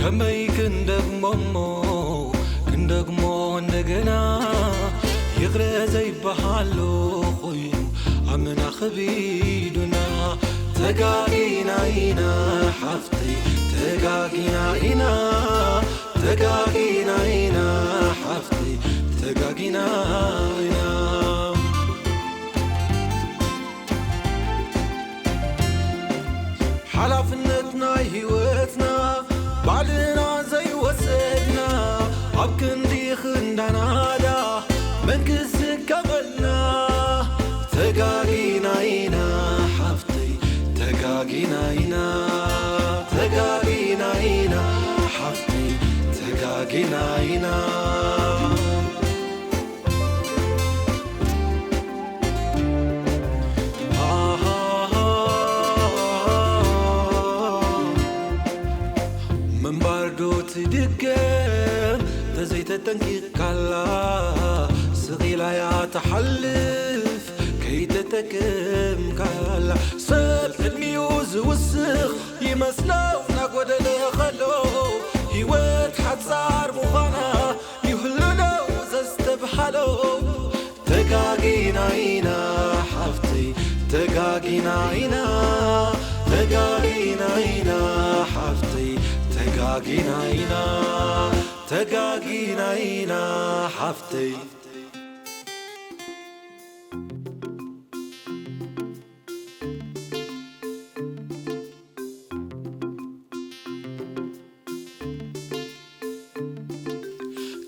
ከመይ ክንደግሞ እሞ ክንደግሞ እንደገና ይቕረ ዘይበሃሎ ኮይኑ ኣምና ኸቢዱና ተጋጊና ኢና ሓፍተይ ተጋጊና ኢና ተጋጊና ኢና ሓፍተይ ተጋጊና ኢና ሓላፍነት ናይ ህይወትና ባዕልና ዘይወሰድና ኣብ ክንዲ ክንዳናዳ መንግስቲ ከበልና ተጋጊና ኢና ሓፍተይ ተጋጊና ኢና ተጋጊና ኢና ሓፍተይ ተጋጊና ኢና ምንባር ዶ ትድገም ተዘይተጠንቂቕካላ ስቕ ኢላ እያ ትሓልፍ ከይተጠቀምካላ ሰብ ዕድሚኡ ዝውስኽ ይመስሎ እናጎደለ ኸሎ ህይወት ሓጻር ምዃና ይህሉ ዶ ዘስተብሃሎ ተጋጊና ኢና ሓፍተይ ተጋጊና ኢና ተጋጊና ኢና ሓፍተይ ተጋጊና ኢና ተጋጊና ኢና ሓፍተይ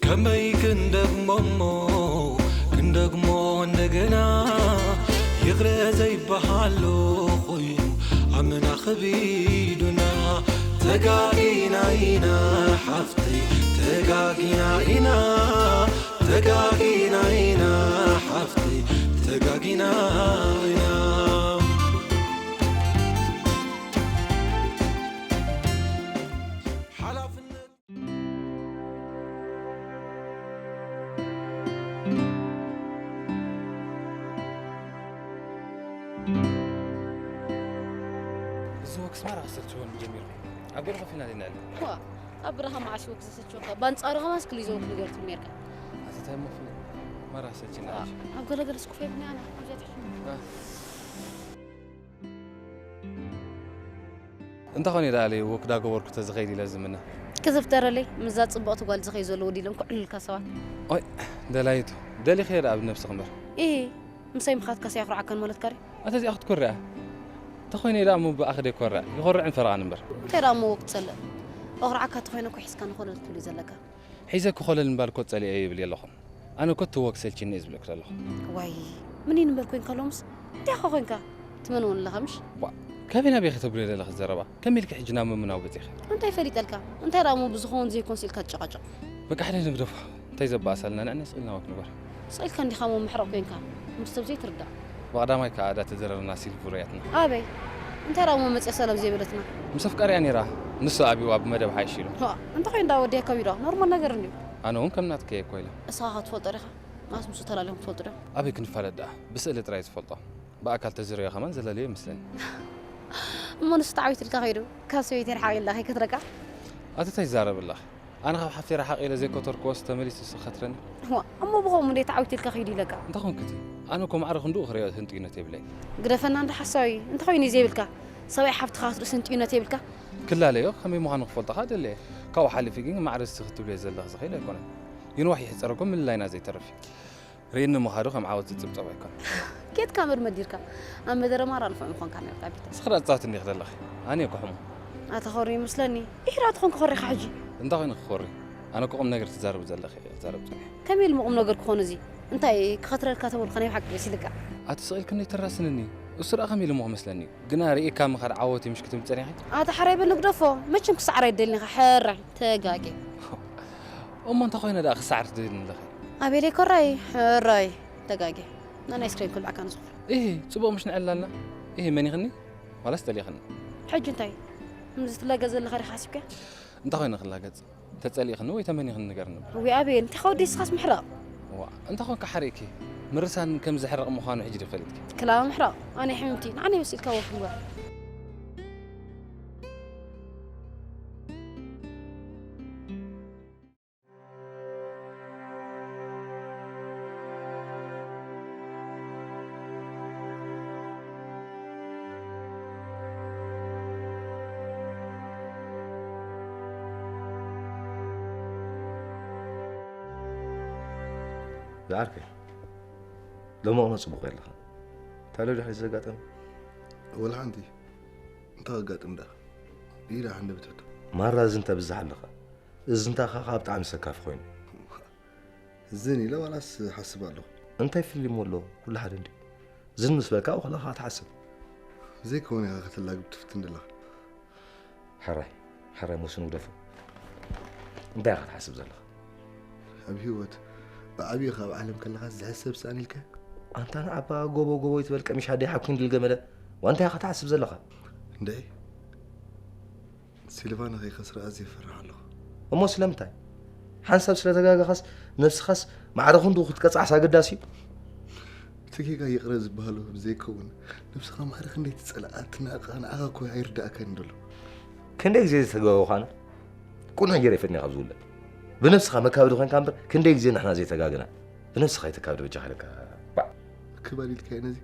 ከመይ ክንደግሞ እሞ ክንደግሞ እንደገና ይቕረ ዘይበሃሎ ኮይኑ ኣምና ኸቢዱና ተጋጊና ኢና ሓፍተይ ተጋጊና ኢና ተጋጊና ኢና ሓፍተይ ተጋጊና ኢና ሓላፍነት እዚ ወክስ ማራ ክሰልችወኒ ጀሚሩ ኣብ ገለ ኮፍ ኢና ዘይንዕል ዋ ኣብ በረኻ መዓስ ወክ ዘሰልችወካ ብኣንጻሩ ከማስ ክሊዞ ወክ ንገርትኒ ነርካ ኣተታይ ሞ ፍለ ማራ ክሰልችና ኣብ ገለ ገለስ ኮፍ የብኒ ኣነ ኣብዚኣ ትሕሽ እንተ ኾነ ደኣ ለይ ወክ ዳገበርኩ ተዝኸይድ ኢለ ዝምነ። ክዝፍተረለይ ምዛ ጽብቕቲ ጓል ዝኸይ ዘሎ ወዲሎም ክዕልልካ ሰባት። ኦይ ደላይቱ ደሊኸዮ ደኣ ብነብስኺ እምበር። ኢሂ ምሳይ ምኻድካስ ኣየኹርዓካን ማለትካ ድዩ? ኣታ እዚኣ ክትኮርዕ እያ። ተኾይነ ደኣ እሞ ብኣኺ ደይኮርዕ ይኾርዕን ፈረቓን እምበር። እንታይ ደኣ እሞ ወክ ትጸልእ? ኣኹርዓካ ተኾይነ እኮ ሒዝካ ንኾለል ክትብል እዩ ዘለካ። ሒዘ ክኾለል ምባል እኮ ጸሊኤዮ ይብል የለኹን። ኣነ እኮ እቲ ወክ ሰልችኒ እየ ዝብለኪ ዘለኹ። ዋይ ምኒን እምበልኩ ኢንካ ሎምስ እንታይ ኢኻ ኮንካ? ትመንወኒ ኣለኻ ምሽ? ዋእ ካበይ ናበይ ኢኺ ተብልዮ ዘለኺ ዘረባ? ከመይ ኢልኪ ሕጂ ናብ ምምናው በጺኺ? እንታይ ፈሊጠልካ? እንታይ ደኣ እሞ ብዝኸውን ዘይኮንስ ኢልካ ትጨቓጨቕ? በቃ ሕደይ ንግደፎ። እንታይ ዘበኣሳልና ንዕና ስቕ ኢልና ወክ ንግበር። ስቕ ኢልካ እንዲኻ እሞ ምሕረቕ ኮንካ። ምስ ሰብ ዘይትርዳእ። ብቐዳማይ ከኣ እዳ ተዘረርናስ ኢልኪ ውረያትና። ኣበይ? እንታይ ደኣ እሞ መጺኣ ሰላም ዘይበለትና? ምስ ኣፍቃሪኣ ነይራ። ንሱ ኣብይዋ ብመደብ ሓይሽ ኢሉ። ዋእ እንታይ ኮይኑ ደኣ ወዲያ ከቢዳ? ኖርማል ነገር እንድዩ። ኣነ እውን ከም ናትኪ እየ እኮ ኢለ። እስኻ ኸ ትፈልጦ ዲኻ? ምስ ምሱ ተላሊኹም ትፈልጡ ዶ? ኣበይ ክንፋለጥ ደኣ? ብስእሊ ጥራይ እየ ዝፈልጦ። ብኣካል ተዝርእዮ ከማን ዘለልዮ ይመስለኒ። እሞ ንሱ ተዓዊትልካ ከይዱ ካብ ሰበይተይ ርሓቕ ኢልካ ከይከትረካ? ኣቲ ታይ ትዛረቢ ኣለኺ? ኣነ ካብ ሓፍተይ ርሓቕ ኢለ ዘይከተርክዎስ ተመሊሱ ንሱ ክኸትረኒ? ዋእ እሞ ብኸምኡ እንድየ ተዓዊትልካ ከይዱ ኢለካ። እንታይ ኮንኪ እቲ? ኣነ እኮ ማዕረ ክንድኡ ክርእዮ ህንጥዩነት የብለይን። ግደፈና እንዳ ሓሳዊ። እንታይ ኮይኑ እዩ ዘይብልካ? ሰብኣይ ሓፍትኻ ክትርእዮ ህንጥዩነት የብልካ? ክላለ እዮ ከመይ ምዃኑ ክፈልጦ ከኣ እደሊ እየ። ካብኡ ሓሊፉ ግን ማዕረ ንስኺ ትብልዮ ዘለኺ ዝኽእል ኣይኮነን። ይንዋሕ ይሕጸር እኮ ምልላይና ዘይተርፍ እዩ። ርእይኒ ምኻዱ ከም ዓወት ዝጽብጸብ ኣይኮነን። ኬድካ እምበር መዲርካ ኣብ መደረ ማራ ንፉዕ ምኾንካ ነርካ ቢታ። ንስኺ ደኣ ትጻወቲ እንዲኺ ዘለኺ። ኣነ እየ እኮ ሕሙም። ኣታ ኾሪ ይመስለኒ። ኢሕራ ትኾን ክኾሪኻ ሕጂ። እንታይ ኮይኑ ክኾሪ? ኣነ እኮ ቁምነገር ትዛረቢ ዘለኺ እየ ክዛረብ ጸኒሐ። ከመይ ኢሉ እሞ ቁምነገር ክኾን እዚ? እንታይ ክኸትረልካ ተበልካ ናይ ብሓቂ ርእሲ ልቃ። ኣቲ ስቕ ኢልክኒ ኣይተራስንኒ። እሱ ደኣ ከመይ ኢሉ እሞ ክመስለኒ እዩ? ግና ርእይካ ምኻድ ዓወት እዩ ምሽ ክትብል ጸኒሕኪ? ኣታ ሕራይ በል ንግደፎ። መቸም ክሰዕር ኣይደልን ኢኻ ሕራይ። ተጋግየ። እሞ እንታይ ኮይነ ደኣ ክሰዓር ትደልይኒ ኣለኺ? ኣቤለይ ኮራይ ሕራይ ተጋግየ። ነናይ ስክሪን ክልብዓካ ንዝኾነ። ኢሂ ጽቡቕ ምሽ ንዕልል ኣልና። ኢሂ መኒኽኒ ዋላስ ጠሊኽኒ? ሕጂ እንታይ? ከምዚ ትላገጽ ዘለኻ ዲኻ ሓሲብካዮ? እንታይ ኮይነ ክላገጽ? ተጸሊእኽኒ ወይ ተመኒኽኒ ንገርኒ እባ። እውይ ኣቤል እንታይ ከ ወደይ እስኻስ ምሕራቕ። ዋእ እንታይ ኮንኪ ሓሪቕኪ? ምርሳን ከም ዘሕርቕ ምዃኑ ሕጂ ድዩ ፈሊጥኪ? ክላበ ምሕራቕ ኣነ ሕምምቲ ንዓኒ ወሲድካ ወክ ንግበር። ዝዓርከይ፣ ሎሚ ቕነ ጽቡቕ የለኻ። እንታይ ኣሎ ድሕሪ ዘጋጠመ? ወላ ሓንቲ። እንታይ ኣጋጥም ደኣ? ኢላ ሃንደበት ሕቶ። ማራ እዝንታ ብዝሕ ኣለኻ። እዝንታ ኸዓ ብጣዕሚ ሰካፊ ኮይኑ። ዝን ኢለ ዋላስ ሓስብ ኣለኹ? እንታይ ፍሊሞ ኣሎ? ኩሉ ሓደ እንድዩ። ዝን ምስ በልካ ኣብኡ ከለኻ ትሓስብ። ዘይከውን ኢኻ ከተላግብ ትፍትን ዘለኻ። ሕራይ፣ ሕራይ ሞስን ግደፎ። እንታይ ኢኻ ትሓስብ ዘለኻ? ኣብ ህይወት ብዓብዪ ካብ ዓለም ከለኻ ዝሕሰብ ስኣን ኢልካ? ኣንታ ንዓባ ጎቦ ጎቦ ይትበል ቀሚሽ ኣደይ ሓኩን ድል ገመለ። ዋ እንታይ ኢኻ ትሓስብ ዘለኻ? እንድዒ፣ ሲልቫና ከይከስራ ኣዝየ እፈርሕ ኣለኹ። እሞ ስለምንታይ? ሓንሳብ ስለ ተጋገኻስ ነብስኻስ ማዕረ ክንድኡ ክትቀጻዕስ ኣገዳሲ እዩ? እቲ ጌጋ ይቕረ ዝበሃሎ ብዘይከውን፣ ነብስኻ ማዕረ ክንደይ ትጸልኣ፣ ትናቕቓ፣ ንዓኻ እኮ ኣይርድኣካን እዩ ዘሎ። ክንደይ ግዜ ዝተጋገኹ ኣነ? ቁኑዕ ገይረ ይፈትኒ ካብ ዝውለድ። ብነብስኻ መካበዲ ኮይንካ እምበር፣ ክንደይ ግዜ ንሕና ዘይተጋገና? ብነብስኻ ኣይተካብዲ በጃኻ ኢለካ። ባዕ። ምክባድ ኢልካዮ ነዚ?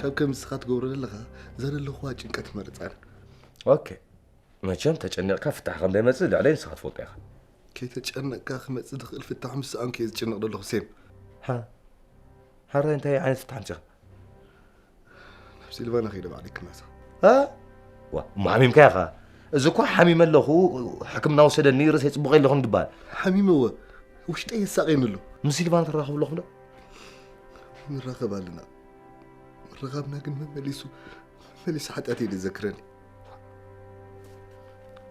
ካብ ከምዚ ንስኻ ትገብሮ ዘለኻ፣ እዛ ዘለኹዋ ጭንቀት ትመርጽ ኣነ። ኦኬ። መቸም ተጨኒቕካ ፍታሕ ከም ዘይመጽእ ልዕለይ ንስኻ ትፈልጦ ኢኻ። ከይተጨነቕካ ክመጽእ ዝኽእል ፍታሕ ምስ ሰኣንኩ እየ ዝጭነቕ ዘለኹ ሴም። ሃ? ሃራይ እንታይ ዓይነት ፍታሕ ኣምጺኻ? ናብ ሲልቫና ከይደ ባዕለይ ክናሳ። ሃ? ዋ፣ እሞ ሓሚምካ ኢኻ። እዚ እኮ ሓሚመ ኣለኹ፣ ሕክምና ውሰደኒ፣ ርእሰይ ጽቡቕ የለኹን ድበሃል። ሓሚመ እወ፣ ውሽጠይ የሳቕየኒ ኣሎ። ምስ ሲልቫና ትራኸቡ ኣለኹም ዶ? ንራኸብ ኣለና። ምርኻብና ግን መመሊሱ፣ መመሊሱ ሓጢኣት እዩ ዘዘክረኒ።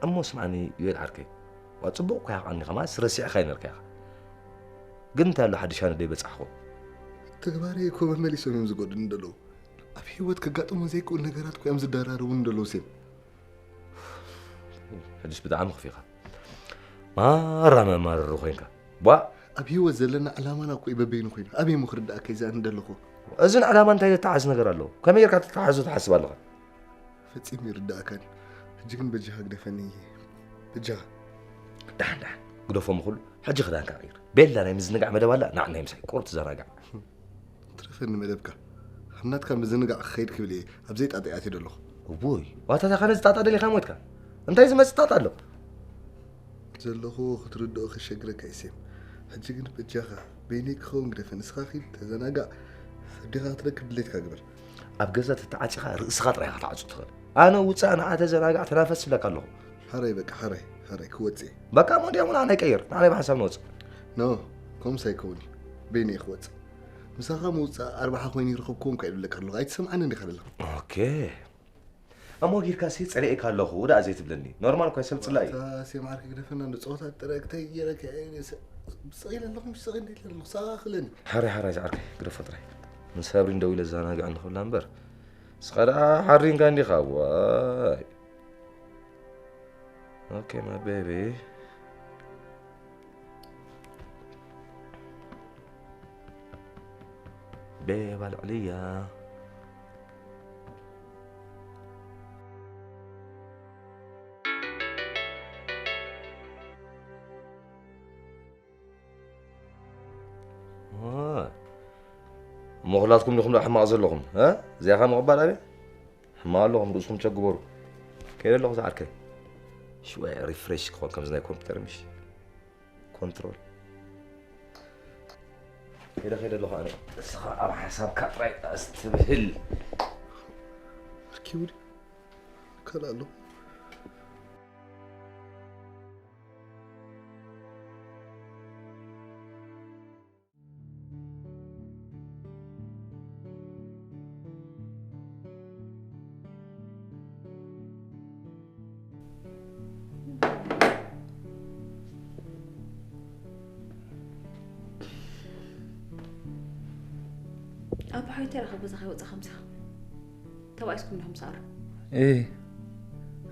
እሞ ስምዓኒ ዮኤል ዓርከይ፣ ዋ ጽቡቕ እኳ ኢኻ ቀኒኻ፣ ማለት ረሲዕካ ነርካ ኢኻ። ግን እንታይ ኣሎ ሓድሽ ኣነ ደይበጻሕኹ? ተግባረይ እኮ መመሊሶም እዮም ዝጎድኒ ዘለዉ። ኣብ ህይወት ከጋጥሙ ዘይክእሉ ነገራት እኮ እዮም ዝደራረቡኒ ዘለዉ ሴም። ሕጅስ ብጣዕሚ ከፊኻ። ማራ መማርር ኮይንካ። ቧ! ኣብ ህይወት ዘለና ዕላማና እኮ እዩ በበይኑ ኮይኑ። ኣበይ እሞ ክርድኣካ እዩ ዝኣምን ዘለኹ? እዝን ዕላማ እንታይ ዘተሓዝ ነገር ኣለዎ? ከመይ ጌርካ ተተሓሕዞ ትሓስብ ኣለኻ? ፈጺሙ ይርድኣካን። ሕጂ ግን በጃኻ ግደፈኒ። በጃኻ። ደሓን፣ ደሓን። ግደፎም ኩሉ። ሕጂ ክዳንካ ቀይር። ቤላ ናይ ምዝንጋዕ መደብ ኣላ። ናዕ ናይ ምሳይ ቁሩብ ትዘናጋዕ። ትረፈኒ መደብካ። ከም ናትካ ምዝንጋዕ ክኸይድ ክብል እየ። ኣብ ዘይጣጣ እየ ኣትየ ዘለኹ። እውይ፣ ዋታታ ካነ ዝጣጣ ደሊኻ ሞትካ። እንታይ ዝመጽእ ጣጣ ኣሎ? ዘለኹዎ ክትርድኦ ከሸግረካ እዩ ሴም። ሕጂ ግን በጃኻ፣ በይነይ ክኸውን ግደፈ። ንስኻ ኪድ፣ ተዘናጋዕ። ሰብ ዲኻ ክትረክብ ድሌትካ ግበር። ኣብ ገዛ ተተዓጺኻ ርእስኻ ጥራይ ኢኻ ክትዓጹ ትኽእል። ኣነ ውጻእ፣ ንዓ ተዘናጋዕ፣ ተናፈስ ይብለካ ኣለኹ። ሓራይ በቃ፣ ሓራይ፣ ሓራይ ክወጽእ እየ። በቃ እሞ እንዲኦም ንዓና ይቀይር፣ ንዓና ብሓንሳብ ንወጽእ። ኖ፣ ከምኡስ ኣይከውን እዩ። በይነይ ክወጽእ። ምሳኻ ምውጻእ ኣርባሓ ኮይኑ ይረኸብክዎ እንኳ ይብለካ ኣለኹ። ኣይትሰምዓኒ እንዲኻ ዘለኻ። ኦኬ። እሞ ጊርካሲ ጸሊኤካ ኣለኹ ደኣ ዘይትብለኒ። ኖርማል እኳ ሰብ ጽላኢ። እታ ሴም ዓርከይ ግደፈና፣ ንጸወታ ጥረ ክተይ ገይረካ እየ። ስ-፣ ስቕ ኢለ ኣለኹ፣ ምሽ ስቕ ኢለ ኣለኹ፣ ሰኻኽለኒ። ሓራይ፣ ሓራይ ዝዓርከይ፣ ግደፎ ጥራይ። ምስ ሳብሪን ደው ኢለ ዘናግዐኒ ክብላ እምበር፣ ንስኻ ደኣ ሓሪንካ እንዲኻ፣ ዋይ። ኦኬ፣ ማይ ቤቢ። ቤባ ልዕልያ። ዋ። እሞ ኩላትኩም ዲኹም ደኣ ሕማቕ ዘለኹም፣ እ? እዚኣ ኸኣ ምቕባል ኣበይ? ሕማቕ ኣለኹም፣ ርእስኹም ቸግበሩ። ከይደ ኣለኹ ዝዓርከይ። ሽወ ሪፍሬሽ ክኾን ከምዚ ናይ ኮምፒውተር ምሽ። ኮንትሮል። ከይደ፣ ከይደ ኣለኹ ኣነ። እስኻ ኣብ ሓሳብካ ጥራይ ኣስትብህል። ኣርኪቡ ድዩ? ካልእ ኣሎ? ኣቦ ሓወይ እንታይ ረኸቦ ገዛ ከይወጻ ከምዚኻ? ተባኢስኩም ዲኹም ሰኣሉ? እ፣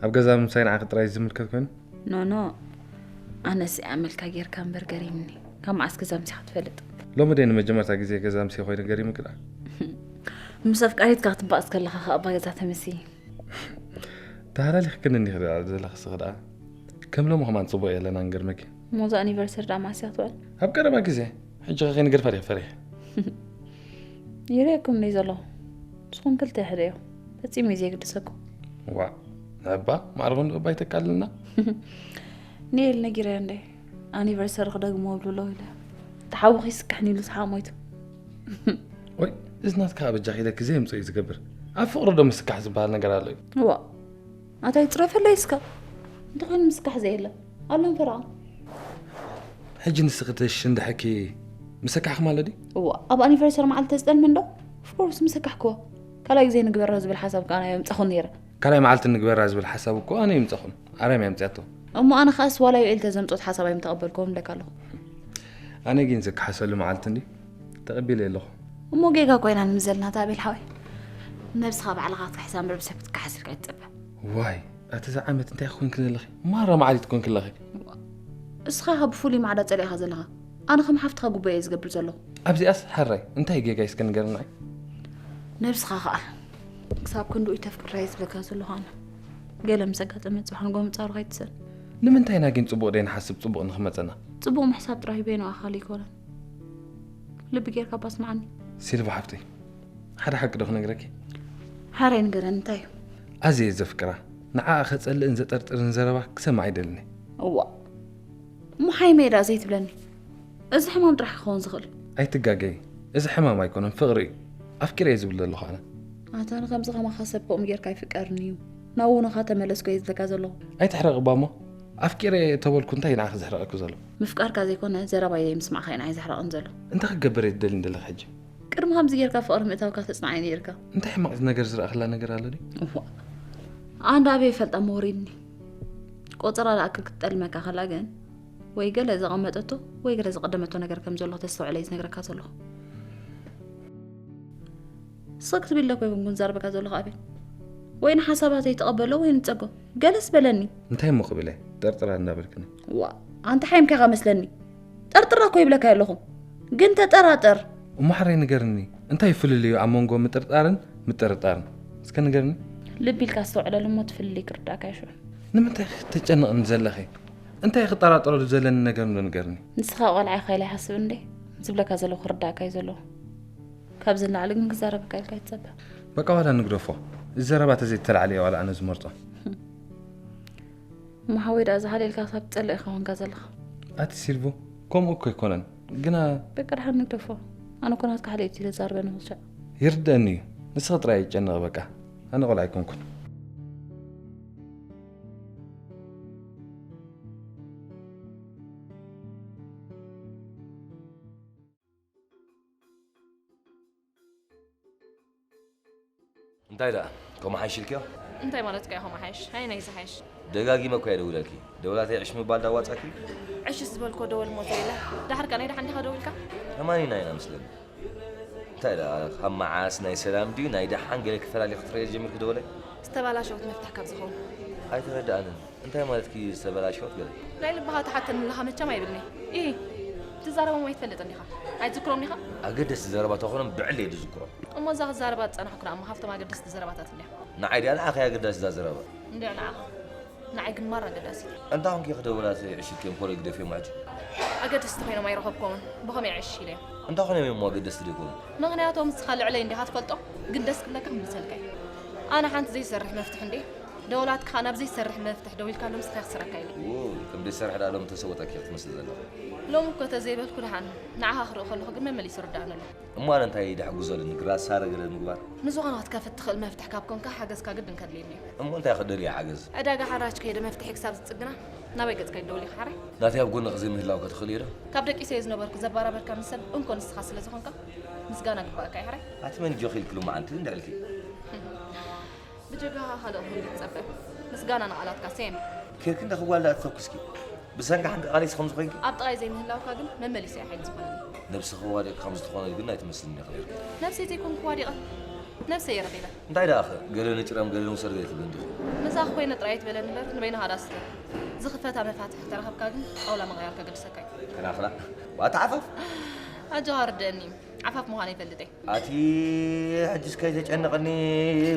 ኣብ ገዛ ምምሳይ ንዓኺ ጥራይ ዝምልከት ኮይኑ? ኖ፣ ኖ። ኣነስ ኣመልካ ጌርካ እምበር ገሪምኒ። ካብ መዓስ ገዛ ምሲኻ ትፈልጥ? ሎሚ ደይ ንመጀመርታ ግዜ ገዛ ምሴ ኮይኑ ገሪሙኪ ደኣ? ምስ ኣፍቃሪትካ ክትባእስ ከለኻ ከኣ እባ ገዛ ተመሲ። ተሃላሊኽክኒ እንዲኺ ደኣ ዘለኺ ስኺ ደኣ። ከም ሎሚ ከማን ጽቡቕ የለናን ገርመኪ። እሞ እዛ ኣኒቨርሰሪ ደኣ መዓስ እያ ክትውዕል? ኣብ ቀረባ ግዜ። ሕጂ ከ ከይንገድፋ ድየ ፈሪሐ? ይርእየኩም እንድየ ዘለኹ። ንስኹም ክልተ ሕደዮ። ፈጺሙ እዩ ዘየግድሰኩም። ዋእ፣ ንዕባ ማዕረ ክንድኡ እባ ኣይተቃልልና። ንኤል ነጊረያ እንደ ኣኒቨርሰሪ ክደግሞ እብሉ ኣለዉ ኢለ። ተሓውኺ ስክሕኒ ኢሉ ሰሓቕ ሞይቱ። ወይ እዚ ናትካ በጃኺ ኢለኪ ዘየምፅእ እዩ ዝገብር። ኣብ ፍቕሪ ዶ ምስካሕ ዝበሃል ነገር ኣሎ እዩ? እዋ ኣታይ ፅረፈለይ እስከ። እንተኾይኑ ምስካሕ ዘየለ ኣሎም ፈረቓ። ሕጂ ንስኺ ተሽንድሐኪ ምሰካሕኪ ማለት ድዩ? እዋ ኣብ ኣኒቨርሰሪ መዓልቲ ተዝጠልመ እንዶ ኦፍኮርስ ምሰካሕክዎ። ካልኣይ ግዜ ንግበራ ዝብል ሓሳብ ከዓ ናይ ኣምፀኹ ነይረ። ካልኣይ መዓልቲ ንግበራ ዝብል ሓሳብ እኮ ኣነ ይምፀኹን ኣርያም እያ ኣምፅያቶ። እሞ ኣነ ከኣስ ዋላ ዮኤል ተዘምፆት ሓሳብ ኣይምተቐበልክዎም እብለካ ኣለኹ። ኣነ ግን ዘከሓሰሉ መዓልቲ እንዲ ተቐቢለ ኣለኹ። እሞ ጌጋ ኮይና ንምዘልና ታቤል ሓወይ። ነብስኻ ባዕልኻ ክትክሕሳ እምበር ብሰብ ክትከሓስ ኢልካ ኣይትፀበ። ዋይ ኣቲ እዛ ዓመት እንታይ ኮንኪ ዘለኺ? ማራ መዓሊት ኮንኪ ኣለኺ። እስኻ ካብ ብፍሉይ ማዕዳ ጸሊእኻ ዘለኻ ኣነ ከም ሓፍትኻ ጉባኤ እየ ዝገብር ዘለኹ። ኣብዚኣስ ሓራይ እንታይ ጌጋ እስከ ንገርናይ? ነብስኻ ኸኣ ክሳብ ክንድኡ ተፍቅራ እየ ዝብለካ ዘለኹ ኣነ። ገለ ምስ ኣጋጠመ ጽባሕ ንጎ ምጻሩ ከይትሰን። ንምንታይ ኢና ግን ጽቡቕ ደይንሓስብ ጽቡቕ ንኽመጸና? ጽቡቕ ምሕሳብ ጥራይ በይኑ ኣኻሊ ኣይኮነን። ልቢ ጌርካ ባስምዓኒ። ሲልቫ ሓፍተይ ሓደ ሓቂ ዶ ክነግረኪ? ሓራይ ንገረኒ እንታይ እዩ? ኣዝየ እየ ዘፍቅራ። ንዓኣ ከጸልእን ዘጠርጥርን ዘረባ ክሰምዕ ኣይደልን እየ። እዋ እሞ ሓይመ እየ ደኣ ዘይትብለኒ? እዚ ሕማም ጥራሕ ክኸውን ዝኽእል። ኣይትጋገዪ፣ እዚ ሕማም ኣይኮነን ፍቕሪ እዩ። ኣፍቂረ እየ ዝብል ዘለኹ ኣነ። ኣታ ንኸምዚ ከማኻ ሰብ ከምኡ ጌርካ ኣይፍቀርን እዩ። ናብ ውኖኻ ተመለስኩ እየ ዝብለካ ዘለኹ። ኣይትሕረቒ እባ እሞ። ኣፍቂረ እየ ተበልኩ እንታይ እዩ ንዓኺ ዘሕርቐኪ ዘሎ? ምፍቃርካ ዘይኮነ ዘረባይ ዘይምስማዕካ እዩ ንዓይ ዘሕርቐኒ ዘሎ። እንታይ ክገብር እየ ትደልኒ ዘለኺ ሕጂ? ቅድሚ ከምዚ ጌርካ ፍቕሪ ምእታውካ ተጽንዓኒ ኔርካ። እንታይ ሕማቕ ነገር ዝረኣኽላ ነገር ኣሎ ድዩ? እዋ ኣንዳ ኣበይ ይፈልጣ እሞ ወሪድኒ። ቆጸራ ዝኣክል ክትጠልመካ ከላ ግን ወይ ገለ ዘቐመጠቶ ወይ ገለ ዝቐደመቶ ነገር ከም ዘሎ ተስተውዕለ እዩ ዝነግረካ ዘለኹ። ስቕ ክትብል ኢለ እኮ ኣይኮንኩን ዝዛረበካ ዘለኹ ኣቤል። ወይ ንሓሳባተይ ትቐበሎ ወይ ንጸጎ። ገለስ በለኒ። እንታይ እሞ ክብል እየ? ጠርጥራ እንዳበልክኒ። ዋእ ኣንታ ሓይምካ ኢኻ መስለኒ። ጠርጥራ እኮ ይብለካ ኣለኹ። ግን ተጠራጠር። እሞ ሓራይ ንገርኒ እንታይ እዩ ፍልልዩ ኣብ መንጎ ምጥርጣርን ምጥርጣርን? እስከ ንገርኒ። ልቢ ኢልካ ኣስተውዕለሉ እሞ እቲ ፍልልይ ክርዳእካ እዩ ሽዑ። ንምንታይ ኢኺ ትጨነቕኒ ዘለኺ? እንታይ ክጠራጠረሉ ዘለኒ ነገር እንዶ ንገርኒ። ንስኻ ቆልዓ ኢኻ ኢለ ኣይሓስብን እንዴ? ዝብለካ ዘለኹ ክርዳእካ እዩ ዘለዎ። ካብዚ ንላዕሊ ግን ክዛረበካ ኢልካ ኣይትጸበ። በቃ ዋላ ንግደፎ። እዚ ዘረባ ተዘይተላዕልዮ ዋላ ኣነ ዝመርጾ። እሞ ሓወይ ደኣ ዝሓልየልካ ክሳብ ትጸልእ ኢኻ ኮንካ ዘለኻ። ኣቲ ሲልቮ ከምኡ እኮ ኣይኮነን ግና በቃ ደሓን ንግደፎ። ኣነ እኮ ናትካ ሓልየት ኢለ ዝዛረበ ንኽሻዕ። ይርደኣኒ እዩ። ንስኺ ጥራይ ኣይጨነቒ በቃ። ኣነ ቆልዓ ኣይኮንኩን። እንታይ ደኣ ከምኡ ሓይሽ ኢልክዮ? እንታይ ማለትካ እዩ ከምኡ ሓይሽ? ኣየናይ ዝሓይሽ? ደጋጊመ እኮ እየ ደዊለልኪ። ደወላተይ ዕሽ ምባል ዶ ኣዋጻኪ? ዕሽስ ዝበልክዎ ደወል እሞ ዘይብላ። ደሓር ከ ናይ ደሓን ዲኻ ደዊልካ? ከማን ኢና ኢና መስለኒ። እንታይ ደኣ ካብ መዓስ ናይ ሰላም ድዩ ናይ ደሓን ገለ ክፈላሊ ክትርእየ ጀሚርኪ ደወለይ? ዝተባላሸወት መፍትሕ ካብ ዝኸውን። ኣይተረድኣንን። እንታይ ማለትኪ ዝተበላሸወት ገለ? ናይ ልብኻ ትሓተኒ ኣለኻ መቸም ኣይብልኒ። ኢሂ ትዛረቦም ኣይትፈልጥን ዲኻ? ኣይትዝክሮም ዲኻ? ኣገደስቲ ዘረባ ተኾኖም ብዕሊ እየ ዝዝክሮም። እሞ እዛ ክዛረባ ዝጸናሕኩ ደኣ እሞ ካብቶም ኣገደስቲ ዘረባታት እንድያ። ንዓይ ድያ ንዓኺ ኣገዳሲ እዛ ዘረባ? እንድያ ንዓኻ። ንዓይ ግን ማራ ኣገዳሲት እያ። እንታይ ኾንኪ ኢኺ ደወላተይ ዕሽልክዮም ኮለይ ግደፍዮም ሕጂ? ኣገደስቲ ኮይኖም ኣይረኸብኩዎምን። ብኸመይ ዕሽ ኢለዮም? እንታይ ኾይኖም እዮም ኣገደስቲ ዘይኮኑ? ምኽንያቱ ንስኻ ልዕለይ እንዲኻ ትፈልጦም፣ ግን ደስ ክብለካ ክምልሰልካ እየ። ኣነ ሓንቲ ዘይሰርሕ መፍትሕ እንድየ ደወላትኪ ኸኣ ናብ ዘይሰርሕ መፍትሕ ደዊልካሎም ንስኻ ኢኻ ክትስረካ ኢለ። ውይ፣ ከም ዘይሰርሕ ደኣ ሎሚ ተሰወጠኪ ኢኺ ትመስሊ ዘለኺ። ሎሚ እኮ ተዘይበልኩ ደሓን ንዓኻ ክርኢ ከለኹ ግን መመሊሱ ይርዳእኒ ኣሎ። እሞ ኣነ እንታይ ደኣ ክሕግዞ ኣለኒ? ግራ ሳረ ገለ ምግባር? ንዝኾነ ክትከፍት ትኽእል መፍትሕ ካብ ኮንካ ሓገዝካ ግድን ከድልየኒ እዩ። እሞ እንታይ ክደልየ ሓገዝ? ዕዳጋ ሓራጅ ከይደ መፍትሐይ ክሳብ ዝጽግና ናበይ ገጽካ ይደውል ኢኻ ሓራይ? ናተይ ኣብ ጎንኺ ዘይምህላው ከ ትኽእሊ እየ ዶ? ካብ ደቂሰ እየ ዝነበርኩ ዘባራበርካኒ ሰብ እንኮ ንስኻ ስለ ዝኾንካ ምስጋና ግባእካ እዩ ሓራይ። ኣቲ መን ጆኺ ኢልኪ ሎማዓንቲ እንድዒ ኢልኪ? ብጀጋኻ ካልእ ክህሉ ይጸበ። ምስጋና ንቓላትካ ሴም። ኬርኪ እንዳ ክጓል ደኣ ትተኩስኪ። ብሰንኪ ሓንቲ ቃለይሲ ከምዚ ኮይንኪ? ኣብ ጥቓይ ዘይምህላውካ ግን መመሊሰ እየ ሓይሊ ዝኾነኒ። ነብስኺ ዋዲቕኪ ከምዚ ትኾኒ ግን ኣይትመስልኒ ኢኺ ነይርኪ። ነብሰይ ዘይኮንኩ ዋዲቐ? ነብሰይ እየ ረኺበ። እንታይ ደኣኸ ገለ ንጭረም ገለ ንውሰድ ገለ ትብሊ እንዲኺ። ምሳኺ ኮይነ ጥራይ ኣይትበለኒ እምበር ንበይንኻ ደኣ ስተ። ዝኽፈታ መፋትሕ ተረኸብካ ግን ጣውላ ምቕያር ከገድሰካ እዩ። ከናኽና ዋታ ዓፋፍ። ኣጆኻ ርደአኒ። ዓፋፍ ምዃነይ ይፈልጥ እየ። ኣቲ ሕጂስ ከይተጨንቕኒ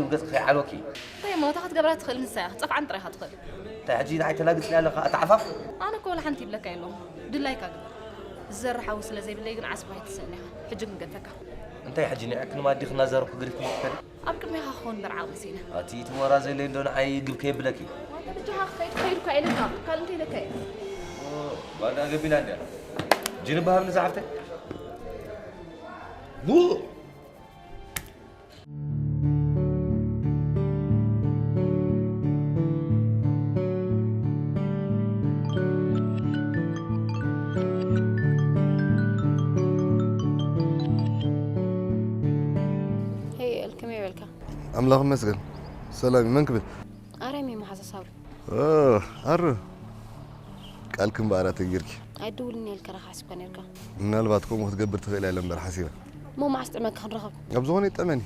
ብገጽኪ ከይዓልወኪ። እንታይ እሞ እታ ክትገብራ ትኽእል ንሳ እያ፣ ክትጸፍዓኒ ጥራይ ኢኻ ትኽእል። እንታይ ሕጂ ንዓይ ተላግጽኒ ኣለኻ ኣታ ዓፋፍ? ኣነ እኮ ወላ ሓንቲ ይብለካ የለኹን፣ ድላይካ ግበር። ዝዘርእ ሓዊ ስለ ዘይብለይ ግን ዓስብኻ ኣይትስእን ኢኻ፣ ሕጂ ግን ገድፈካ። እንታይ ሕጂ ንዕክኒ ማዲ ክናዛረብኩ ገዲፍክኒ ትኸዲ? ኣብ ቅድሜኻ ክኸውን እምበር ዓቕሚ ስኢነ። ኣቲ እቲ ሞራ ዘየለይ እንዶ ንዓይ ግብ ከየብለኪ። ዋላ በጃኻ ክኸይድ ክኸይድ እኳ ኢለካ፣ ካልእ እንታይ ኢለካ እየ? ባዳ ገቢላ እንድያ። ጅንባ ሃብኒ እዛ ሓፍተይ። ቡ- ሄይ ኤል፣ ከመይ በልካ? ኣምላኽ ይመስገን። ሰላም እዩ። መን ክብል? ኣርያም እዩ መሓዛ ሳብሪ። ኦ፣ ኣሩ። ቃልክን ብኣራ ተንጊርኪ። ኣይድውልን ኢልካ ራኻ ሓሲብካ ነርካ። ምናልባት ከምኡ ክትገብር ትኽእል እያ እምበር ሓሲበ። እሞ መዓስ ጥዕመካ ክንረኸብ? ኣብ ዝኾነ ይጠመኒ።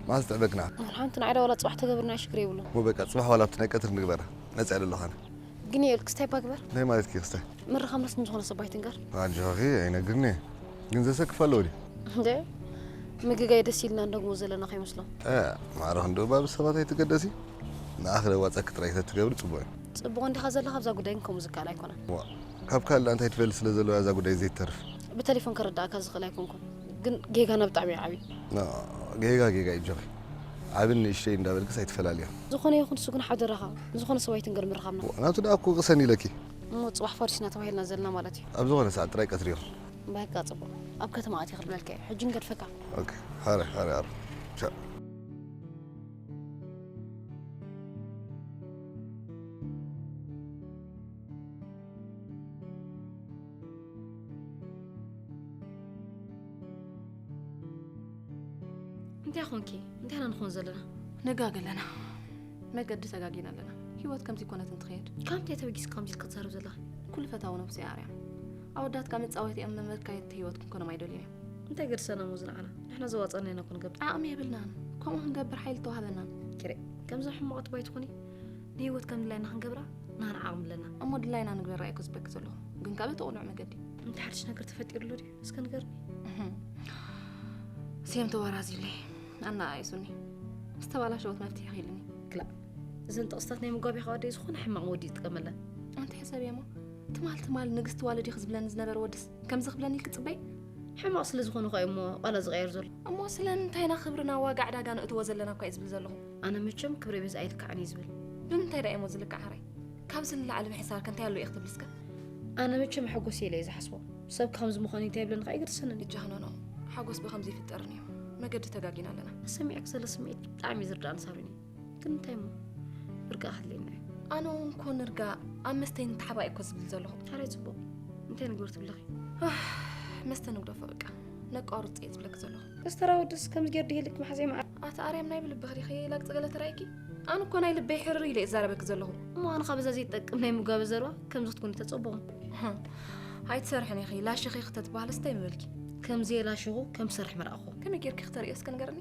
መዓስ ጥዕመክና? ሓንቲ ንዓይ ዋላ ጽባሕ ተገብርና ሽግር የብሉን። እሞ በቃ ጽባሕ ዋላ ኣብቲ ናይ ቀትሪ ንግበራ። ነጻ የለ ኣለኻና። ግን ኤል ክስታይ እባ ግበር። እንታይ ማለት ክስታይ? ምርኻምናስ ንዝኾነ ሰብ ኣይትንገር። ኣጆኺ ኣይነግርኒ። ግን ዘሰክፍ ኣለዎ ድዩ? እንደ ምግጋይ ደስ ኢልና እንደግሞ ዘለና ከይመስሎም። እ፣ ማዕረ ክንድኡ ባብ ሰባት ኣይትገደሲ። ንኣኽ ለዋፀኪ ጥራይ ተትገብሪ ጽቡቕ እዩ። ጽቡቕ እንዲኻ ዘለኻ ኣብዛ ጉዳይ ግን ከምኡ ዝከኣል ኣይኮነን። ዋ፣ ካብ ካልእ እንታይ ትፈሊ ስለ ዘለዋ እዛ ጉዳይ ዘይትተርፍ። ብቴሌፎን ከረዳእካ ዝኽእል ኣይኮንኩን፣ ግን ጌጋና ብጣዕሚ እዩ ዓብዪ። ና፣ ጌጋ ጌጋ እዩ ጆኺ። ዓብን ንእሽተይ እንዳበልክስ ኣይትፈላልዮ። ዝኾነ ይኹን እሱ ግን ሓደራኻ ንዝኾነ ሰብ ኣይትንገር ምርኻብና። ናቱ ደኣ እኮ ቅሰን ኢለኪ። እሞ ጽባሕ ፈሪስና ተባሂልና ዘለና ማለት እዩ። ኣብ ዝኾነ ሰዓት ጥራይ ቀትሪ ይኹን። በቃ ጽቡቕ። ኣብ ከተማ ኣትየ ክድበልካ እየ። ሕጂ ንገድፈካ። ኦኬ፣ ሓረ ሓረ ኣሩ። ቻ። እንታይ ኾንኪ? እንታይ ኢና ንኾን ዘለና? ነጋገ ኣለና። መገዲ ተጋጊና ኣለና። ህይወት ከምዚ ኮነት እንትኸየድ። ካብ እንታይ ተበጊስካ ከምዚ ኢልካ ትዛረብ ዘለኻ? ኩሉ ፈታዊ ነብሱ እያ ኣርያም። ኣወዳትካ መጻወቲ እዮም፣ መመካየድቲ ህይወት ክንኮኖም ኣይደልዩን እዮም። እንታይ ገድሰና እሞ ዝንዓና? ንሕና ዘዋጸና ኢና እኮ ንገብር። ዓቕሚ የብልናን። ከምኡ ክንገብር ሓይሊ ተዋህበናን። ኪረ፣ ከምዚ ሕማቕ ጥባይ ትኾኒ? ንህይወት ከም ድላይና ክንገብራ ናና ዓቕሚ ኣለና። እሞ ድላይና ንግበራ እየ እኮ ዝበኪ ዘለኹ። ግን ካብ እቲ ቅኑዕ መገዲ። እንታይ ሓድሽ ነገር ተፈጢሩ ኣሎ ድዩ? እስከ ንገርኒ። እህም። ስዮም ተባራዚለይ። ኣነኣኢሱኒ። ዝተባላሸወት መፍትሒ ኺልኒ። ክላእ፣ እዘን ጥቕስታት ናይ መጓቢያ ከዋደይ ዝኾነ ሕማቕ መወዲ ይጥቀመለን። ኣንቲ ሕሰብየሞ። ትማል ትማል ንግስቲ ዋለድ ኢኺ ዝብለኒ ዝነበረ ወድስ ከምዚ ክብለኒ ኢልኪ ጽበይ? ሕማቕ ስለ ዝኾነ እኮ እዩ እሞ ቃላ ዝቐየር ዘሎ። እሞ ስለምንታይ ኢና ክብርና ዋጋ ዕዳጋ ንእትዎ ዘለና እኳ እዩ ዝብል ዘለኹ። ኣነ መቸም ክብረ ቤት ኣይልካዕን እዩ ዝብል። ብምንታይ ደኣ እሞ ዝልካዕ ሕራይ? ካብዚ ንላዕሊ ምሕሳር ከ እንታይ ኣሎ ኢኺ ትብሊ እስከ? ኣነ መቸም መሐጎሲ ኢለ እየ ዝሓስቦ። ሰብ ከምዚ ምዃኑ እንታይ ይብለኒ ከ ኣይገድሰንን እዩ። እጃ ኖኖ፣ ሓጎስ ብኸምዚ ይፍጠርን እዩ። መገዲ ተጋጊና ኣለና። ተሰሚዕክ ዘሎ ስምዒት ብጣዕሚ እዩ ዝርዳእኒ ሳብሪኒ። ግን እንታይ እሞ ርግኣ ክድልየና እዩ። ኣነ እውን ኮ ንርጋ ኣብ መስተይ ንተሓባእ እኮ ዝብል ዘለኹ። ታዲያ ጽቡቕ። እንታይ ንግበር ትብለኺ? መስተ ንግደፎ በቃ። ነቋርጽ እየ ዝብለኪ ዘለኹ። እስተራ ወድስ ከምዚ ጌር ድሂልክ መሓዘይ መዓር። ኣቲ ኣርያም ናይ ብልብኺ ዲኺ ላግጺ ገለ ተራእይኪ? ኣነ እኮ ናይ ልበይ ሕርር ኢለ እየ ዝዛረበኪ ዘለኹ። እሞ ኣነ ካብ እዛ ዘይትጠቅም ናይ ምጓበ ዘረባ ከምዚ ክትኮኒ ተጸበኹ። ኣይትሰርሕን ኢኺ፣ ላሽኺ ክተትበሃልስ እንታይ ምበልኪ? ከምዚ የላሽኹ ከም ዝሰርሕ ምረኣኹ። ከመይ ጌርኪ ክተርእዮ እስከ ንገርኒ?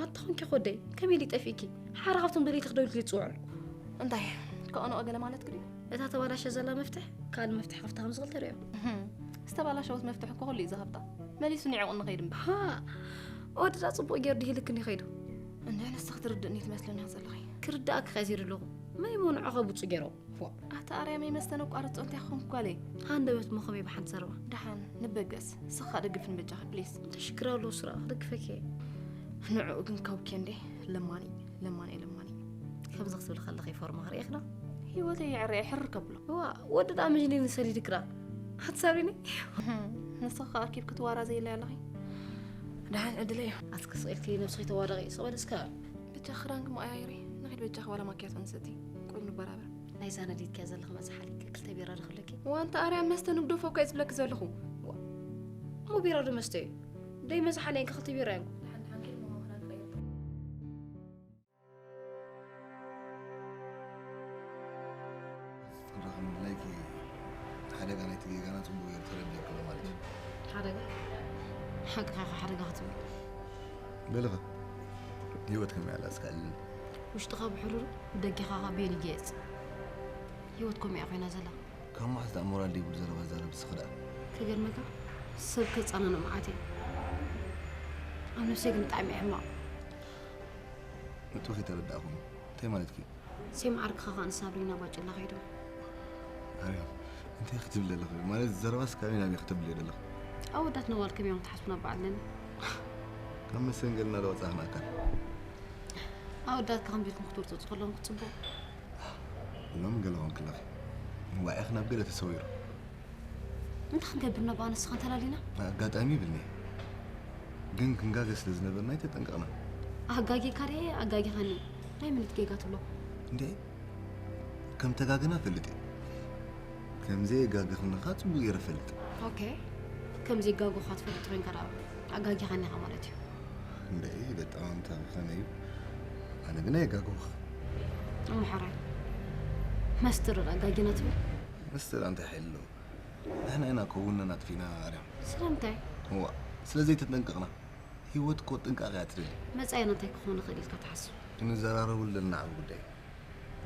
ኣታ ኾንኪ ኮደይ፣ ከመይ ኢሉ ይጠፊእኪ? ሓደ ካብቶም ደለይቲ ክደውልኪ ዝጽውዑ። እንታይ ከኣኖኦ ገለ ማለትኪ ድዩ? እታ ተባላሸ ዘላ መፍትሕ ካልእ መፍትሕ ከፍታ ከም ዝኽእል ተርእዮ። ዝተባላሸወት መፍትሕ እኮ ኩሉ እዩ ዝኸፍታ። መሊሱ ንዕቑ ንኸይድ እምበር። ሃ፣ ወዲ ዳ ጽቡቕ ጌሩ ድሂልክ እንዲ ኸይዱ። እንደ ንስኺ ትርድእኒ ትመስለኒ ዘለኺ። ክርዳእክ ከዚር ኣለኹ። መይ እሞ ንዕኸ ብጹ ጌሮ። ፎ። ኣታ ኣርያመይ መስተ ነቋርጾ እንታይ ክኾንኩ ጓለይ? ሃንደበት እሞ ከመይ ብሓንቲ ዘረባ። ደሓን ንበገስ። ስኻ ደግፍን በጃኺ ፕሊስ። እንታይ ሽግር ኣለዎ ስራ ክደግፈኪ እየ። ንዕኡ ግን ከውኪ እንዴ ለማኒ ለማኒ ለማኒ። ከምዚ ክትብል ከለኺ ፎርማ ክርእየኽና። ህይወተይ የዕረየ ሕር ከብሎ። ዋ፣ ወዲ ዳ መጅኒን ሰሊድክራ። ኣትሳብሪኒ። ንስኻ ኣኪብ ክትዋራ ዘይለ ኣለኺ። ደሓን ዕድለ እዩ። ኣስከ ስቕ ኢልኪ ነብስኺ ተዋደቒ፣ ስቕ በል እስከ። ብጃ ክዳንኪ መቐያየሪ፣ ንኺድ በጃኺ ዋላ ማኪያቶ ንሰቲ። ቁሩብ ንበራበር። ናይዛ ነዲትክያ ዘለኺ መዝሓሊክ ክልተ ቢራ ዶ ክህልወኪ? ዋንታ ኣርያም መስተ ንግደፎ እኳ እየ ዝብለኪ ዘለኹ። እሞ ቢራ ዶ መስተ እዩ? ደይ መዝሓለይ እንካ ክልተ ቢራ እዮም። ደሓን ደሓን ኪድ መማኽራ ንቐይር። ክትረኽቢ ምድላይኪ ሓደጋ ናይቲ ጌጋና ጽቡቕ ገይሩ ተረዲእክሎ ማለት እዩ። ሓደጋ? ሓቅኻ ኢኻ ሓደጋ ክትብል። በልኻ፣ ህይወት ከመይ ኣላ እስከ ኣልኒ። ውሽጥኻ ብሕሩር፣ ደጊኻ ኸኣ ቤን ይገየጽ። ህይወት ከምኡ እያ ኮይና ዘላ። ካብ መዓስ ደኣ ሞራል ዘይብሉ ዘረባ ትዛረቢ እስኺ ደኣ? ክገርመካ፣ ሰብ ከጻንኖ መዓት እየ። ኣብ ነብሰይ ግን ብጣዕሚ እየ ሕማቕ። ንጡፍ ኣይተረዳእኹን። እንታይ ማለትኪ? ሴም ዓርክኻ ኸኣ ንሳብሪና ባጭላ ከይዱ። ኣርያም፣ እንታይ ክትብሊ ኣለኺ? ማለት ዘረባስ ካበይ ናበይ ክትብሊ ዘለኺ? ኣወዳት ነዋል ከመይ እዮም ትሓስቡና በዓል ነኒ? ካብ መሰንገልና ዶ ወጻእኽና ኣካል? ኣወዳትካ ከምዚ ኢልኩም ክትወርጸጹ ከለኹም ክትጽበዩ። ሎሚ ገለ ኮንኪ ኣለኺ። ዋዒኺ ናብ ገለ ተሰዊሩ። እንታይ ክንገብር ነባ ንስኻ እንተላሊና? ኣጋጣሚ ይብልኒ። ግን ክንጋገ ስለ ዝነበርና ኣይተጠንቀቕና። ኣጋጊኻ ደ ኣጋጊኻኒ። ናይ ምንት ጌጋ ትብሎ? እንዴ፣ ከም ተጋገና ፈልጥ እየ። ከም ዘየጋገኽንኻ ጽቡቕ ገይረ ፈልጥ። ኦኬ፣ ከም ዘይጋጎኻ ትፈልጥ ኮይንካ ደኣ ኣጋጊኻኒ ኢኻ ማለት እዩ። እንዴ፣ በጣም ታሪኸነ እዩ። ኣነ ግን ኣየጋገኹኻ። እሞ ሓራይ መስትር ኣጋጊና ትብል? መስትር እንታይ ሓይሊ ኣለዎ? ንሕና ኢና ከውንና ኣጥፊእና ኣርያም። ስለምንታይ? እዋ፣ ስለ ዘይተጠንቀቕና። ህይወት እኮ ጥንቃቐ እያ ትደሊ። መጻኢና እንታይ ክኸውን ይኽእል ኢልካ ትሓስብ? ክንዘራረበሉ ዘለና ዓቢ ጉዳይ እዩ።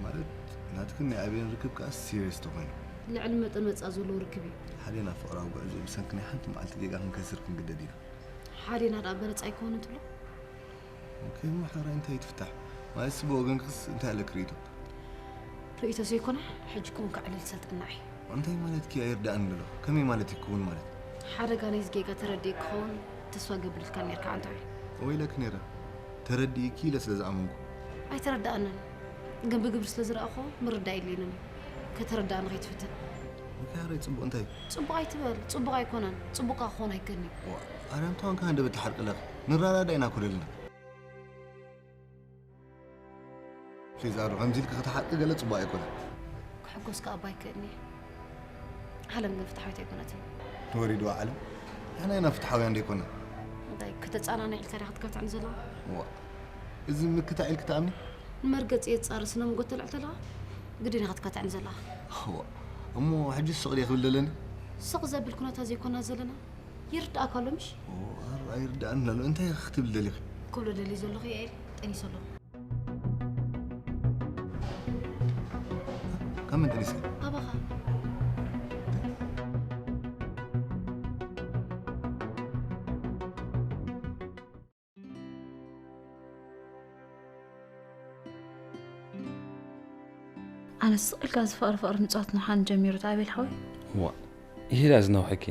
ማለት ናትክን ናይ ኣቤልን ርክብ ከኣ ሲሪየስ ተኾይኑ። ልዕሊ መጠን መጻኢ ዘለዎ ርክብ እዩ። ሓዴና ፍቕራዊ ጉዕዞ ብሰንኪ ናይ ሓንቲ መዓልቲ ጌጋ ክንከስር ክንግደድ ኢና። ሓዴና ደኣ በነጻ ኣይኮነን ትብሎ? ኦኬ፣ እሞ ሓራይ እንታይ ትፍታሕ? ማለትሲ ብወገንክስ እንታይ ኣለኪ ርእይቶ? ርእይቶ ዘይኮነ ሕጂ ክውን ከዕልል ሰልጠና እዩ። እንታይ ማለትኪ ኣይርድኣንን ዘሎ? ከመይ ማለት እዩ ክውን ማለት? ሓደጋ ናይዚ ጌጋ ተረዲእ ክኸውን ተስፋ ገብርልካ ነርካ ኣንታ እዩ። ወይለክ ነይረ ተረዲእኪ ኢለ ስለ ዝኣመንኩ። ኣይተረድኣንን ግን ብግብሪ ስለ ዝረኣኹ ምርዳእ የድልየንን እዩ። ከተረድኣኒ ከይትፍትን። ምክያረይ ጽቡቕ እንታይ እዩ? ጽቡቕ ኣይትበል፣ ጽቡቕ ኣይኮነን። ጽቡቕካ ክኾን ኣይከኒ። ዋ፣ ኣርያም ተዋንካ ሃንደበት ትሓርቂ ኣለኺ። ንረዳዳእ ኢና እኮ ደለና። ፊዛሩ ከምዚ ኢልኪ ክትሓቂ ገለ ጽቡቕ ኣይኮነን። ክሕጎስ ከኣ እባ ኣይክእልን እየ። ዓለም ግን ፍትሓዊት ኣይኮነትን። ተወሪድዋ ዓለም? ንሕና ኢና ፍትሓውያን ደይኮና። እንታይ ከተጻናንዕ ኢልካ ዲኻ ክትከትዕኒ ዘለኻ? እዋ እዚ ምክታዕ ኢልኪ ትኣምኒ? ንመርገጺ የጻሪ ስነ ሞጎት ተልዕል ተለኻ ግድን ኢኻ ክትከትዕኒ ዘለኻ። እዋ እሞ ሕጂ ስቕ ድየ ክብል ደለኒ? ስቕ ዘብል ኩነታት ዘይኮና ዘለና ይርድኣካ ኣሎ ምሽ? እዋ ኣይርድኣኒ ኣሎ። እንታይ ኢኺ ክትብል ደሊኺ? ክብሎ ደልየ ዘለኹ የኤል ጠኒሰ ኣለኹ። ካብ መን ጠኒስካ? ኣባኻ። ኣነ ስቕ ኢልካ እዚ ፍቕሪ ፍቕሪ ምፅዋት ንሓን ጀሚሩ ተኣቤል ሓወይ። ዋ ይሄዳ ዝነውሐኪ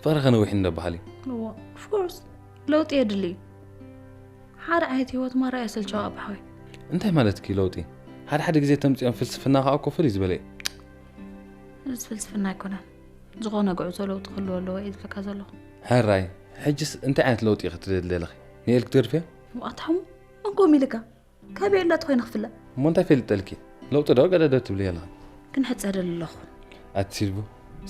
ፍቕሪ ከነዊሕ እንደበሃል እዩ። ዋ ኦፍኮርስ ለውጢ የድሊ እዩ። ሓደ ዓይነት ህይወት ማራ የሰልቸዋ ኣባሓወይ። እንታይ ማለትኪ ለውጢ? ሓደ ሓደ ግዜ ተምፅኦም ፍልስፍና ከዓ እኮ ፍልይ ዝበለ እዩ። እዚ ፍልስፍና ኣይኮነን። ዝኾነ ጉዕዞ ለውጢ ክህልዎ ኣለዎ እየ ዝብለካ ዘለኹ። ሕራይ፣ ሕጅስ እንታይ ዓይነት ለውጢ ኢኺ ትደሊ ዘለኺ? ንኤል ክትገድፍያ? ዋእ ኣታ ሕሙ፣ መን ከምኡ ኢልካ? ካበይ ኣላ ተኾይነ ክፍለ? እሞ እንታይ ፈልጠልኪ? ለውጢ ዶ ገደደ ትብሊ ኣለኺ? ክንሕጸ ደሊ ኣለኹ። ኣቲ ሲልቡ፣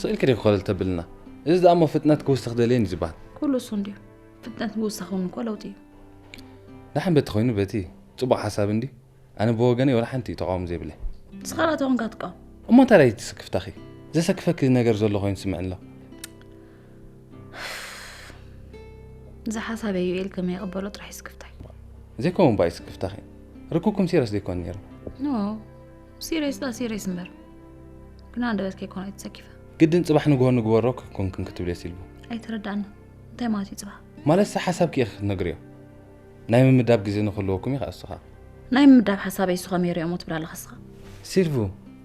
ስቕ ኢልኪ ዲኺ ኮለል ተብልና? እዚ ደኣ እሞ ፍጥነት ክውስኽ ደልየን እዩ ዝበሃል። ኩሉ እሱ እንድዩ። ፍጥነት ምውሳኽ እውን እኮ ለውጢ እዩ። ደሓን በቲ ኮይኑ በቲ ጽቡቕ ሓሳብ እንድዩ። ኣነ ብወገነይ ወላ ሓንቲ ተቓውሞ ዘይብለይ። ንስኻ ደኣ ተኾንካ ትቃወም። እሞ እንታይ ደኣ እዩ እቲ ስክፍታኺ? ዘሰክፈኪ ነገር ዘሎ ኮይኑ ይስምዐኒ ኣሎ። እዚ ሓሳበይ እዩ ኢልኪ ምይቕበሎ ጥራሕ እዩ ስክፍታይ። ዘይከውን እባ እዩ ስክፍታኺ። ርክብኩም ሲርየስ ደይኮነ ነይሩ። ኖ፣ ሲርየስ ደኣ ሲርየስ እምበር። ግን ኣንደበት ከይኮነ ኣይትሰኪፈ። ግድን ጽባሕ ንግሆ ንግበሮ ከይኮንክን ክትብልዮ ሲልቡ። ኣይተረድኣና። እንታይ ማለት እዩ ጽባሕ? ማለትሲ ሓሳብኪ ኢኺ ክትነግርዮ። ናይ ምምዳብ ግዜ ንኽህልወኩም ኢኻ እስኻ። ናይ ምምዳብ ሓሳበይ እሱ ከመይ ሪኦሞ ትብል ኣለኻ እስኻ? ሲልቭ፣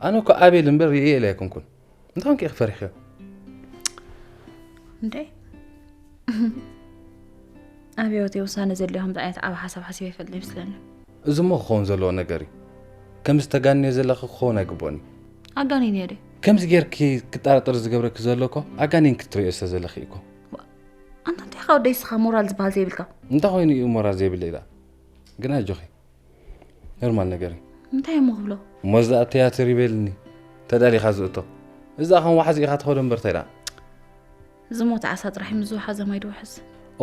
ኣነ እኮ ኣቤል እምበር ሪኤ ኢለ ኣይኮንኩን። እንታይ ኮንኪ ኢኺ ፈሪሕክዮ? እንዴ? ኣብ ህይወተይ ውሳነ ዘድልዮ ከምዚ ዓይነት ዓቢ ሓሳብ ሓሲበ ይፈልጥ ኣይመስለኒ። እዚ እሞ ክኸውን ዘለዎ ነገር እዩ። ከምዚ ተጋንዮ ዘለኺ ክኸውን ኣይግብኦን እዩ። ኣጋኒነዮ ድየ? ከምዚ ጌርኪ ክጠራጠር ዝገብረኪ ዘሎ እኮ ኣጋኒንኪ ትርእዮ ስለ ዘለኺ እዩ እኮ። ኣንታ እንታይ ኢኻ ወደይ ንስኻ ሞራል ዝበሃል ዘይብልካ? እንታይ ኮይኑ እዩ ሞራል ዘይብለይ ኢላ? ግን ኣጆኺ ኖርማል ነገር እዩ። እንታይ እሞ ክብሎ? እሞ እዚ ደኣ ቲያትር ይበልኒ ተዳሊኻ ዝእቶ። እዚ ደኣ ከም ዋሕዚ ኢኻ ትኸዶ እምበር እንታይ ደኣ? ዝሞተ ዓሳ ጥራሕ እዩ ምስ ዝወሓዘ ማይ ድውሕዝ።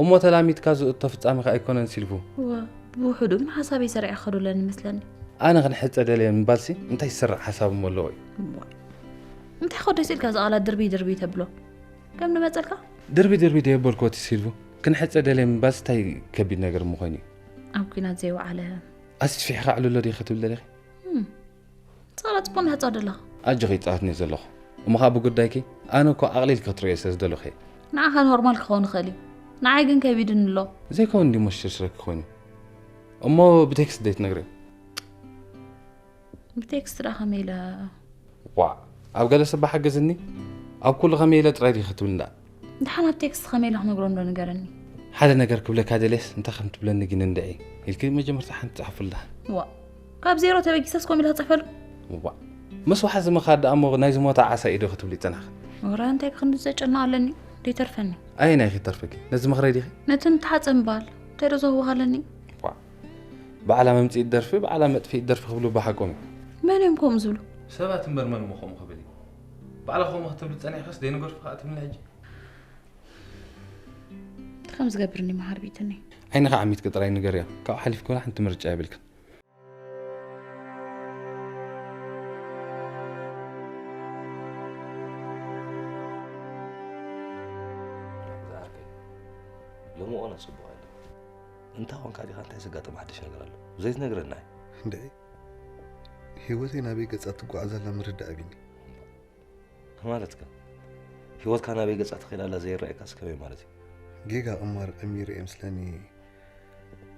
እሞ ተላሚድካ ዝእቶ ፍጻሜኻ ኣይኮነን ሲልፉ። እወ ብውሑዱ ግን ሓሳበይ ሰሪዐ ክኸዶ ኣለኒ ይመስለኒ። ኣነ ክንሕጸ ደልየ ምባልሲ እንታይ ዝስራዕ ሓሳብ እሞ ኣለዎ እዩ? እዋይ እንታይ ኸደስ ኢልካ እዛ ቃላት ድርብይ ድርብይ ተብሎ? ከም ንመጸልካ? ድርብይ ድርብይ ደየበልክዎ እቲ ሲልፉ። ክንሕጸ ደልየ ምባልሲ እንታይ ከቢድ ነገር እሞ ኮይኑ እዩ? ኣብ ኲናት ዘይወዓለ ኣስፊሕካ ኣዕልሎ ድየ ክትብል ደሊኺ? እም፣ ጸቕላ ጽቡቕ ምሕጻው ደለኻ። ኣጆኺ ይጻወትኒ ዘለኹ። እሞ ኸኣ ብጉዳይኪ ኣነ እኮ ኣቕሊልኪ ክትርእዮ ስለ ዝደለኹ እየ። ንዓኻ ኖርማል ክኸውን ይኽእል እዩ። ንዓይ ግን ከቢድኒ ኣሎ። ዘይከውን እንድዩ እሞ ሽርሽረኪ ኮይኑ። እሞ ብቴክስት ደይትነግርዮ? ብቴክስት ደኣ ከመይ ኢለ ዋእ ኣብ ገለ ሰብ ሓግዝኒ ኣብ ኩሉ ከመይ ኢለ ጥራይ ዲኺ ክትብልኒ ደኣ። ደሓን ኣብ ቴክስት ከመይ ኢለ ክነግሮ እንዶ ንገረኒ። ሓደ ነገር ክብለካ ደልየስ እንታይ ከም ትብለኒ ግን እንድዒ ኢልኪ መጀመርታ ሓንቲ ጸሓፍሉ ደሓን። ዋእ ካብ ዜሮ ተበጊሰስ ከምኡ ኢለ ክጽሕፈሉ። ዋእ ምስ ዋሕዚ ምኻድ ደኣ እሞ ናይ ዝሞተ ዓሳ ኢዶ ክትብሊ ጸናኺ። ወረ እንታይ ክንዲ ዘጨንቕ ኣለኒ። ደይተርፈኒ። ኣየናይ ኺተርፈኪ? ነዚ ምኽረይ ዲኺ? ነቲ ንተሓፀን በሃል እንታይ ዶ ዘህወሃለኒ? ባዕላ መምፅኢት ደርፊ ባዕላ መጥፍኢት ደርፊ ክብሉ ብሓቆም እዩ። መን እዮም ከምኡ ዝብሉ? ሰባት እምበር መን እሞ ከምኡ ክብል እዩ? ባዕላ ከምኡ ክትብሊ ፀኒሕክስ ደይነገርኩ ከዓ ትብልኒ ሕጂ? እንታይ ከም ዝገብርኒ መሃር ቢትኒ። ዓይንኻ ዓሚትኪ ጥራይ ንገርያ። ካብኡ ሓሊፍኪ ወላ ሓንቲ ምርጫ የብልክን። ዝዓርከይ፣ ሎሚ እዋን ኣጽቡቕ ኣሎ። እንታይ ኾንካ ዲኻ? እንታይ ዘጋጠመ ሓድሽ ነገር ኣሎ ዘይትነግረና? እንደ ህይወተይ ናበይ ገጻ ትጓዓዝ ኣላ ምርዳእ ኣቢኒ። ማለትካ ህይወትካ ናበይ ገጻ ትኸይድ ኣላ ዘይረኣየካስ ከመይ ማለት እዩ? ጌጋ ቅማር ቀሚረ እየ ምስለኒ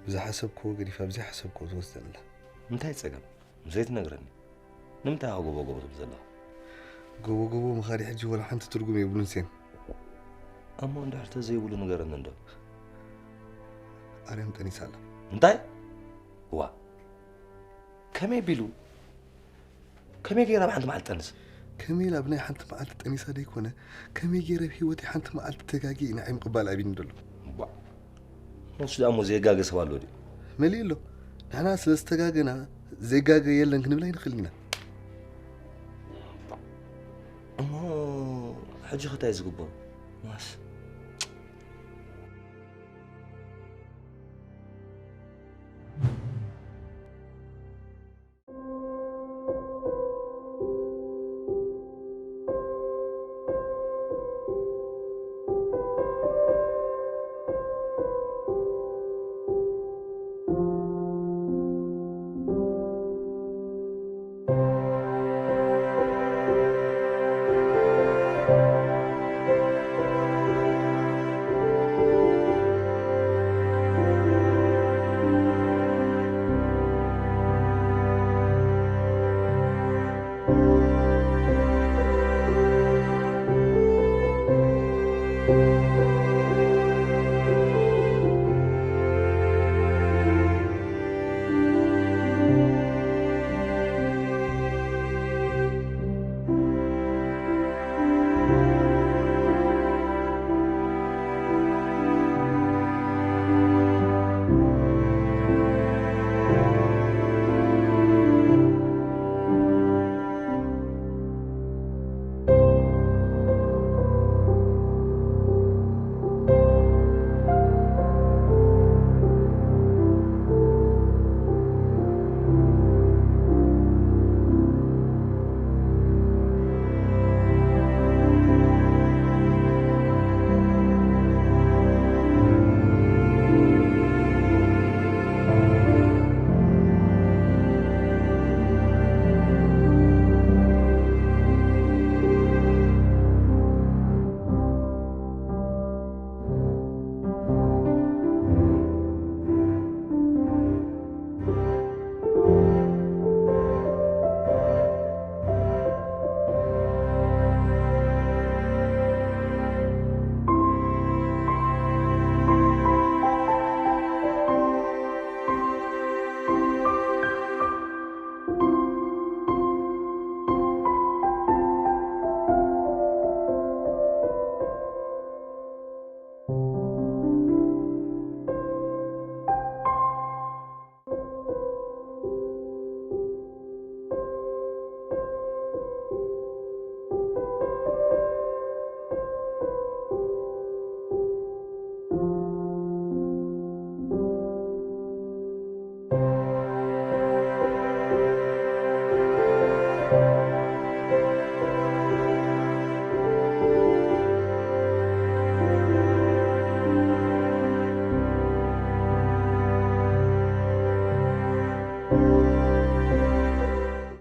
ብዝሓሰብክዎ ገዲፋ ብዘይሓሰብክዎ ትወስደን ኣላ። እንታይ ጸገም ዘይትነግረኒ? ንምንታይ ኢኻ ጎቦ ጎቦ ትብል ዘለኻ? ጎቦ ጎቦ ምኻድ ሕጂ ወላ ሓንቲ ትርጉም የብሉን ሴም። እሞ እንድሕር ተዘይብሉ ንገረኒ እንዶ። ኣርያም ጠኒሳ ኣላ። እንታይ? ዋ፣ ከመይ ቢሉ? ከመይ ገይራ ኣብ ሓንቲ መዓልቲ ጠንስ? ከመይ ኢላ ብናይ ሓንቲ መዓልቲ ጠኒሳ ደይኮነ፣ ከመይ ገይረ ኣብ ህይወተይ ሓንቲ መዓልቲ ተጋጊ ኢና ምቕባል ኣቢኒ ዘሎ። ቧ፣ ንሱ ደኣ እሞ ዘየጋገ ሰብ ኣሎ ድዩ? መሊኡ ኣሎ። ንሕና ስለ ዝተጋገና ዘይጋገ የለን ክንብል ኣይንኽእል ኢና። እሞ ሕጂ ኸ እንታይ ዝግበሩ? ማስ